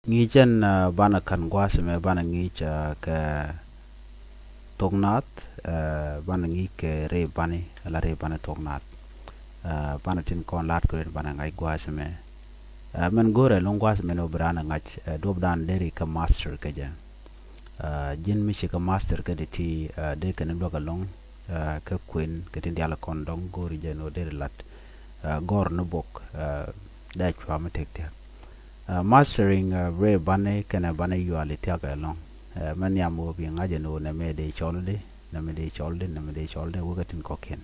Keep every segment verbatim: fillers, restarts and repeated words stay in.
Ŋi̱i̱c ɛn, ah, banɛ ka̱n gua̱a̱th ɛmɛ banɛ ŋi̱i̱c, ah, kɛ thok naath, ah, banɛ ŋi̱i̱c kɛ rɛy bani, ala rɛy bani thok naath. Ah, banɛ tin kɔn la̱t kɛ rɛy banɛ ŋa̱c gua̱a̱th ɛmɛ. Ah, mɛn go̱o̱rɛ lo̱ŋ gua̱a̱th ɛmɛ ni wä bi raan ɛ ŋa̱c, ah, duɔ̱p daan deri kɛ master kɛ jɛ. Ah, ji̱n mi ci kɛ master kɛ ti ti, ah, dee kɛn luäk ɛlɔ̱ŋ, ah, kä kuën kɛ tin diaal kɔn dɔ̱ŋ go̱o̱ri jɛ ni wä deri la̱t. Ah, gɔ̱r ni bok, ah, dee cua mi thiäk thiäk. Ah, mastering, ah, rɛy bani kɛnɛ bani yuali thia̱k ɛlɔ̱ŋ. Ah, mɛ nhiam wä bi ŋa̱c ɛn ɣöö nɛmɛ dee cɔl di, nɛmɛ dee cɔl di, nɛmɛ dee cɔl di, wekɛ tin kɔ̱kiɛn.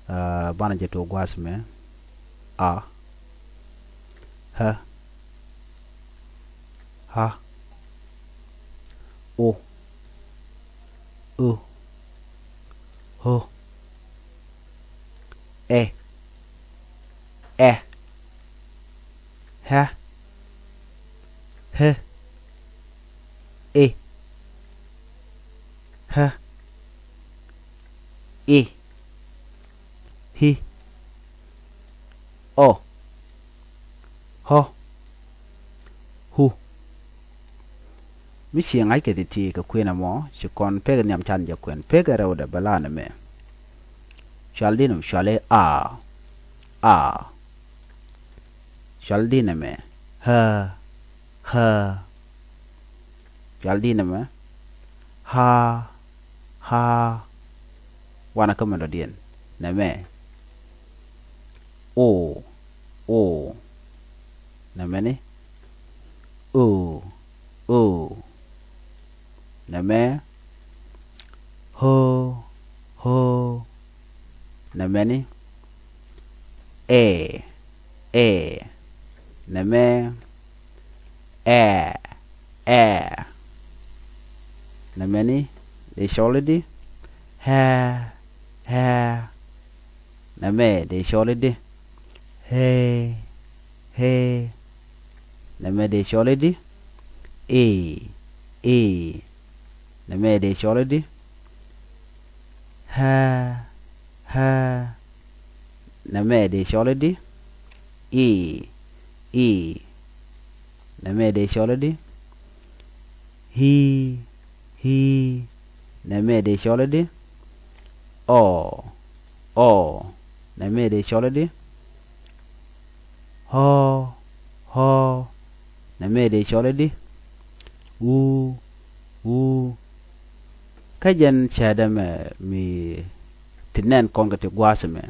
Ah, banɛ jɛ tuɔɔk gua̱a̱th mɛ. A. Ä. Ha. O. Ö. Ho. Ɛ. Ɛ. Hɛ. Hɛ. Ɛ. Hä. I. Hi. Ɔ. Hɔ. Hu. Mi ci ŋa̱c kɛ ti̱ti̱ kɛ kuënɛ mɔ ci kɔn pek nhiam can jɛ kuën pek ɛ rɛwdɛ bɛ la nɛmɛ. Cual di nɛmɛ cual i̱ a. A. Cual di nɛmɛ. Ä. Ä. Cual di nɛmɛ. Ha. Ha. Wanɛ kä mɛn dɔ̱diɛn. Nɛmɛ. O. O. Nɛmɛni. Ö. Ö. Nɛmɛ. Ho. Ho. Nɛmɛni. Ɛ. Ɛ. Nɛmɛ. Ɛ. Ɛ. Nɛmɛni dee cɔl i̱di. Hɛ. Hɛ. Nɛmɛ dee cɔl i̱di. Hee. Hee. Nɛmɛ dee cɔl i̱di. Ii. Ii. Nɛmɛ dee cɔl i̱di. Hää. Hää. Nɛmɛ dee cɔl i̱di. Ii. Ii. Nɛmɛ dee cɔl i̱di. Hii. Hii. Nɛmɛ dee cɔl i̱di. Ɔ. Ɔ. Nɛmɛ dee cɔl i̱di. Ɣɔɔ. Ɣɔɔ. Nɛmɛ dee cɔl i̱di. Wuu. Wuu. Kä jɛn cäät ɛmɛ mi ti nɛn kɔn kɛ ti gua̱a̱th ɛmɛ.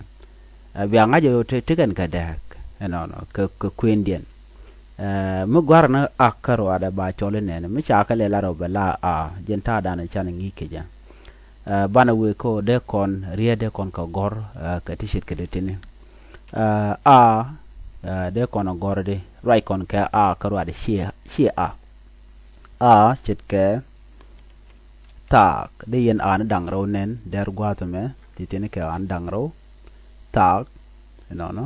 Ɛ bia ŋa̱c ɛ ɣöö ti kɛn kɛ dääk ɛnɔnɔ kɛ kɛ kuëndiɛn. Ɛ mi gua̱r ni ak kä ruaadɛ ba cɔl inɛn mi ca kɛ lɛ lar ɔ bɛ la a jɛn ta̱a̱dan can ŋi̱i̱c kɛ jɛ. Ɛ banɛ wëë kä ɣöö dee kɔn riet dee kɔn kɛ gɔ̱r ɛ kɛ ti ce̱tkɛ dee tini. Ɛ a ɛ dee kɔn ɛ gɔ̱r di ruac kɔn kɛ a kä ruaadɛ ciɛ ciɛ a. A ce̱tkɛ thaak dee yɛn a ni da̱ŋ rɛw nɛn dɛr gua̱a̱th ɛmɛ ti tini kɛ a ni da̱ŋ rɛw. Thaak ɛnɔnɔ.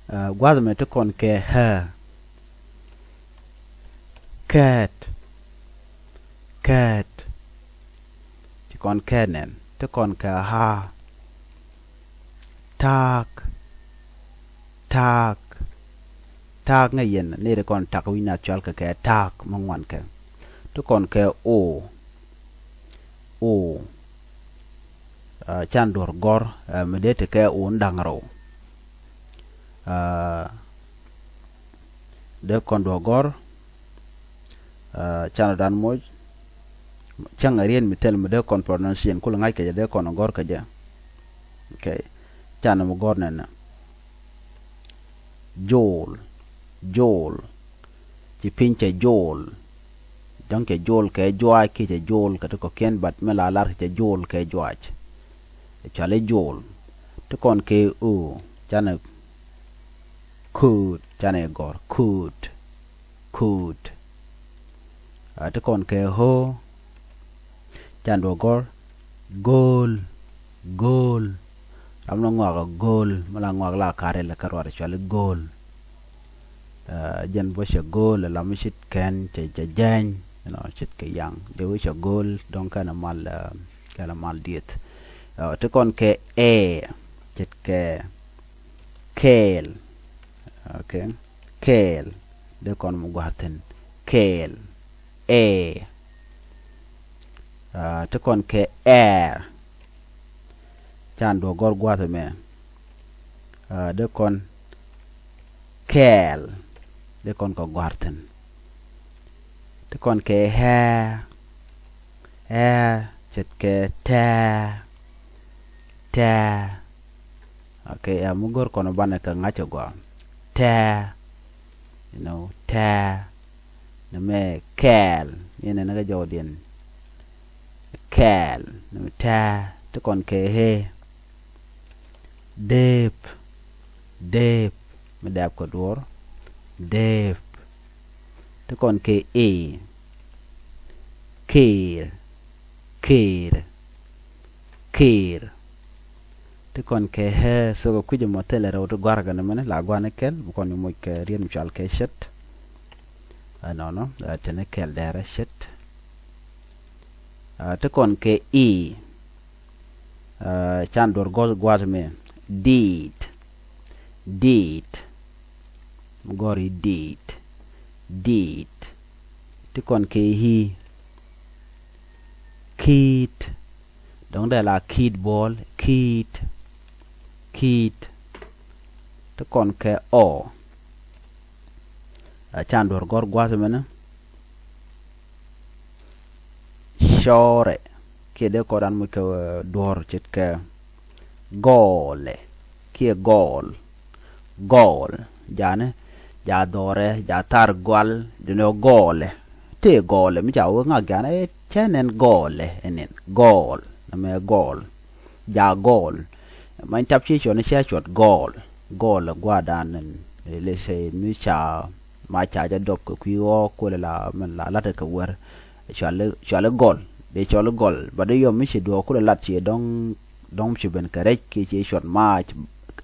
Ɛ gua̱a̱th ɛmɛ ti kɔn kɛ ɣää. Kɛɛt. Kɛɛt. Ti kɔn kɛɛt nɛn ti kɔn kɛ ɣaa. Ta̱a̱k. Ta̱a̱k. Ta̱a̱k ŋäc yɛn ni ri kɔn ta̱k wi̱c nath cual kɛ kɛ ta̱a̱k mi ŋuan kɛ. Ti kɔn kɛ o. O. Ɛ can duɔ̱r gɔ̱r ɛ mi dee ti kɛ o ni da̱ŋ rɛw. Ɛ dee kɔn duɔ̱r gɔ̱r. Ɛ can dan moc. Cäŋ a rien mi thil mi dee kɔn pronunciation kul ŋa̱c kɛ jɛ dee kɔn gɔ̱r kɛ jɛ. Okay. Can mi gɔ̱r nɛnɛ. Jool. Jool. Ci piny cɛ jool. Dɔ̱ŋ cɛ jool kɛ juaac kiɛ cɛ jool kɛ ti kɔ̱kiɛn but mi la lar kɛ cɛ jool kɛ juaac. Cɔal i̱ jool. Ti kɔn kɛ o canɛ kööt canɛ gɔ̱r kööt. Kööt. A ti kɔn kɛ ɣöö can duɔ̱k gɔ̱r. Gööl. Gööl. Ram ni ŋɔak a gööl mi la ŋɔak la kari lɛ kä ruat cuali gööl. Ɛ jɛn bä cɛ gööl ɛ lam mi cit kɛn cɛ cɛ jɛny. You know, cit kɛ yaŋ dee wee cɛ gööl dɔ̱ŋ kɛn ɛ mal ɛ kɛn ɛ mal dieth. Ɛ ti kɔn kɛ ɛ cit kɛ kɛɛl. Okay. Kɛɛl. Dee kɔn mɔ gua̱a̱th thi̱n. Kɛɛl. Ɛɛ. Ti kɔn kɛ ɛɛ. Can duɔ̱k gɔ̱r gua̱a̱th ɛmɛ. Dee kɔn kɛɛl. Dee kɔn kɛ gua̱a̱th thi̱n. Ti kɔn kɛ ɛɛ. Ɛɛ ce̱tkɛ tɛɛ. Tɛɛ. Okay, ɛ mi go̱r kɔn banɛ kɛ ŋa̱c ɛ gɔaa. Tɛɛ. You know, tɛɛ. Ni mɛ kɛɛl. Ni nɛn kɛ jɔwdiɛn. Kɛɛl. Ni mɛ tɛɛ. Ti kɔn kɛ ëë. Deep. Deep. Mi dɛɛp kɛ duɔ̱ɔ̱r. Deep. Ti kɔn kɛ ëë. Kiir. Kiir. Kiir. Ti kɔn kɛ ëë. So kɛ kui̱c ɛmɔ thilɛ rɛw ti gua̱rkɛ ni mɛni la gua̱n ni kɛl bi kɔn ni moc kɛ riet mi cual kɛ chet. Ɛnɔnɔ teni kɛl dɛrɛ chet. Ti kɔn kɛ ii. Can duɔr gɔs gua̱t mi diit. Diit. Gɔri diit. Diit. Ti kɔn kɛ ii. Kiit. Dɔ̱ŋ dee la kiit buɔl. Kiit. Kiit. Ti kɔn kɛ ɔ. Can duɔr gɔr gua̱th mɛnɛ. Cɔɔrɛ kiɛ dee kɔdan muc kɛ duɔr ce̱tkɛ gɔɔlɛ kiɛ gɔɔl. Gɔɔl. Jani ja dhɔrɛ ja thar gual. Duni gɔɔlɛ. Tëë gɔɔlɛ mi ca wee ŋak jani cɛ nɛn gɔɔlɛ ɛnɛn gɔɔl. Nɛmɛ gɔɔl. Ja gɔɔl. Many tap ci cuɔt ni cɛ cuɔt gɔɔl. Gɔɔl ɛ gua̱a̱dan ɛn lɛ sɛ mi ca ma ca jɛ dɔp kɛ kui̱ ɣɔ̱ɔ̱k kulɛ la mɛn la la̱t kɛ wär. Cuali cuali gɔl dee cɔl gɔl ba dee yɔm mi ci duɔɔk kulɛ lat ci dɔŋ. Dɔŋ ci ben kɛ rɛc kiɛ ci cuɔt maac.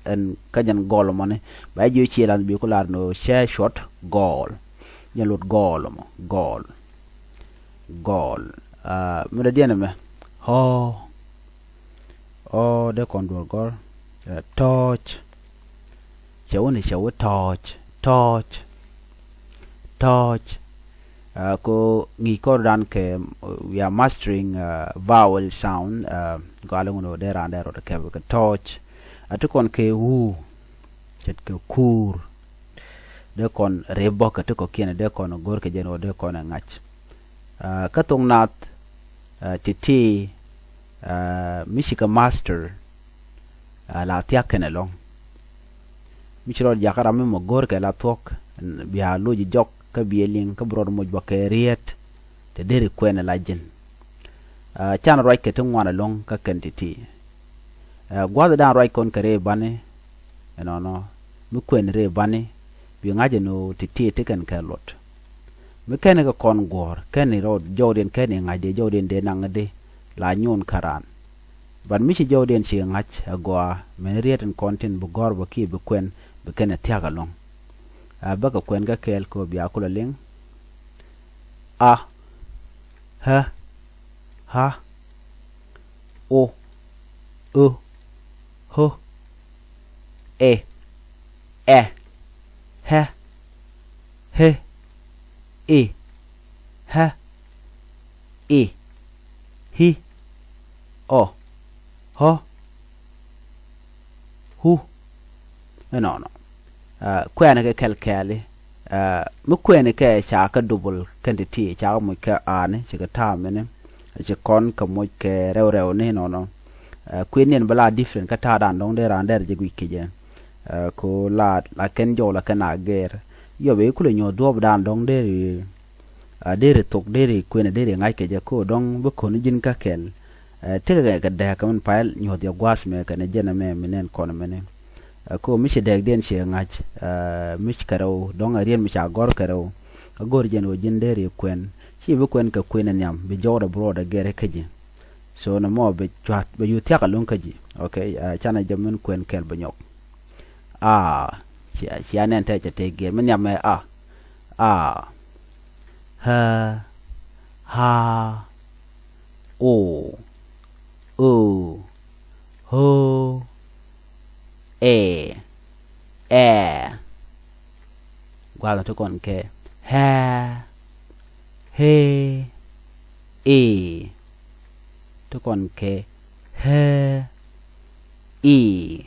Ɛn kä jɛn gɔl mɔni ba jiö ci lat bi ku lat ni cɛ cuɔt gɔɔl. Jɛn lut gɔɔl mɔ gɔɔl. Gɔɔl. Mi dee diɛn ɛmɛ ɣɔɔ. Ɔ dee kɔn duɔl gɔr. Tɔɔc. Cɛ wä ni cɛ wä tɔɔc. Tɔɔc. Tɔɔc. Ko ŋi̱i̱c kɔr dan kɛ we are mastering vowel sound. Gɔal ŋun dee ran dee rɔt kɛ kɛ tɔɔc. A ti kɔn kɛ wuu. Ce̱tkɛ kuur. Dee kɔn rep bɔk kɛ ti kɔ̱kiɛn dee kɔn go̱r kɛ jɛn ɣöö dee kɔn ɛ ŋa̱c. Kä thok nath ti̱ti̱ mi cikɛ master la thiak kɛn ɛlɔ̱ŋ. Mi ci rɔɔd jakä ram mi mɔ go̱r kɛ la thuɔ̱k bia loc jɔk kä biɛ liŋ kä bi rɔɔd moc bä kɛ riet. Te deri kuɛn ɛ la ji̱n. Can ruac kɛ ti ŋuan ɛlɔ̱ŋ kä kɛn ti̱ti̱. Gua̱th dan ruac kɔn kɛ rëë bani. Ɛnɔnɔ mi kuɛn rëë bani bi ŋa̱c ɛn ɣöö ti̱ti̱ ti kɛn kɛ luɔt. Mi kɛn kɛ kɔn guɔ̱ɔ̱r kɛn rɔɔd jɔwdiɛn kɛn i̱ ŋa̱cdɛ jɔwdiɛn dee naŋ di la nyuun kä raan. But mi ci jɔwdiɛn ci ŋa̱c ɛ gɔaa mɛn riet in kɔn tin bi gɔ̱r bä kiɛ bi kuɛn bi kɛn ɛ thia̱k ɛlɔ̱ŋ. Ɛ bäkɛ kuɛn kä kɛɛl kɛ ɣöö bia kulɛ liŋ. A. Ɣä. Ɣa. O. Ö. Ɣö. Ɛ. Ɛ. Ɣɛ. Ɣe. I. Ɣä. I. Hi. Ɔ. Ɣɔ. Hu. Ɛnɔnɔ. Kuɛɛni kɛ kɛl kɛɛli. Mi kuɛɛni kɛ ca kä dubul kɛn ti ti ca kä moc kɛ aani ci kɛ ta̱a̱ mini. Ci kɔn kɛ moc kɛ rɛw rɛw ni nɔnɔ. Kuɛɛni ɛn bä la different kä ta̱a̱ dan dɔ̱ŋ dee raan dɛr jɛ guic kɛ jɛ. Ko la la kɛn jɔw la kɛn a gɛɛr. Yɔ bɛ ikulɛ nyuɔ̱th duɔ̱ɔ̱p dan dɔ̱ŋ dee ri. A deri thok deri kuenɛ deri ŋa̱c kɛ jɛ ko dɔ̱ŋ bi ko̱n ji̱n kä kɛl. Ɛ tekɛ kɛ dɛɛk kɛ min payɛl nyuɔ̱th yɛ gua̱a̱th mɛ kɛnɛ jɛn ɛmɛ mi nɛn kɔn mɛni. Ɛ ko mi ci dɛɛkdiɛn ciɛ ŋa̱c. Ɛ mi ci kɛ rɛw dɔ̱ŋ ɛ riet mi ca gɔ̱r kɛ rɛw. Ɛ go̱r jɛn ɣöö ji̱n deri kuɛn ci bi kuɛn kɛ kuenɛ nhiam bi jɔwdɛ bi ruɔɔdɛ gɛr kä ji̱. So nɛ mɔ bɛ cua̱th bɛ yuth thia̱k ɛlɔ̱ŋ kä ji̱. Ok. Ɛ canɛ jɛ min kuɛn kɛl bɛ nyɔk. A cia cia nɛn tɛ cɛ tɛ gɛr mi nhiam mɛ a. A. Ɣä. Ɣa. O. Ö. Ɣö. Ɛ. Ɛ. Gua̱a̱th ti kɔn kɛ. Hɛ. Hee. Ii. Ti kɔn kɛ hee. Ii.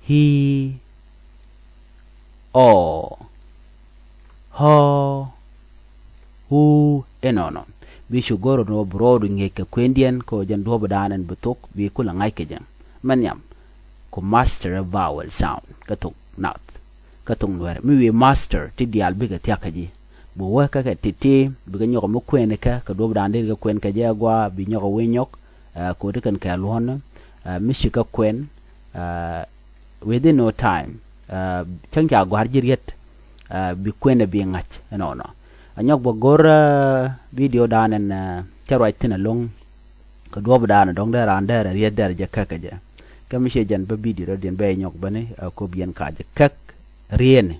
Hii. Ɔɔ. Hɔɔ. Wuu. Inɔnɔ. Bi cu go̱r ni wä bi rɔɔdu ŋi̱eec kɛ kuëndiɛn kɛ ɣöö jɛn duɔ̱ɔ̱p dan ɛn bi thok bi kulɛ ŋa̱c kɛ jɛ. Mɛ nhiam. Ku master ɛ vowel sound kä thok nath. Kä thok nuɛɛrɛ mi wi̱i̱ master ti diaal bikɛ thia̱k kä ji̱. Bi wä kä kɛ ti̱ti̱ bikɛ nyɔk mi kuɛn kɛ kɛ duɔ̱ɔ̱p dan dee kɛ kuɛn kɛ jɛ agua bi nyɔk a wi̱i̱ nyɔk. Ɛ, ko̱ti kɛn kɛ luɔ̱n ɛ, mi ci kä kuɛn. Ɛ, within no time, ɛ, cäŋ ca gɔ̱a̱r ji̱ riet. Ɛ, bi kuɛn ɛ bi ŋa̱c ɛnɔnɔ. A nyɔk bä go̱r ɛ, video dan ɛn ɛ, cä ruac thi̱n ɛlɔ̱ŋ. Kɛ duɔ̱ɔ̱p dan ɛ dɔ̱ŋ dee raan dee rɛ riet dee rɛ jɛ käk kɛ jɛ. Kä mi ciɛ jɛn bä video rɔ diɛn bɛ nyɔk bäni ɛ, kop yɛn ka jɛ käk rieni.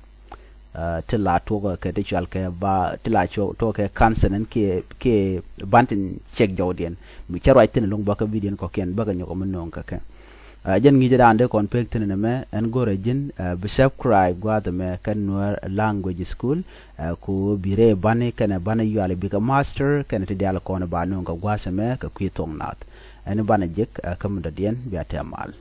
Ɛ, ti la tuɔk kɛ ti cual kɛ ba ti la tuɔk kɛ consonant kiɛ kiɛ bantin cɛk jɔwdiɛn. Mi cä ruac thi̱n ɛlɔ̱ŋ bä kä video ni kɔkiɛn bä kɛ nyɔk mi no̱o̱ŋ kɛ kɛ. Ɛ, jɛn ŋi̱i̱cɛ dan dee kɔn pek thi̱n ɛn ɛmɛ ɛn go̱rɛ ji̱n ɛ, bi subscribe gua̱a̱th ɛmɛ kä Nuer Language School. Ɛ, ku bi rɛy bani kɛnɛ bani yuali bikɛ master kɛnɛ ti diaal kɔn ba no̱o̱ŋ kɛ gua̱a̱th ɛmɛ kɛ kui̱ thuɔ̱ŋ nath. Ɛn banɛ jek ɛ, kä mi dɔ̱diɛn bia tɛm mal.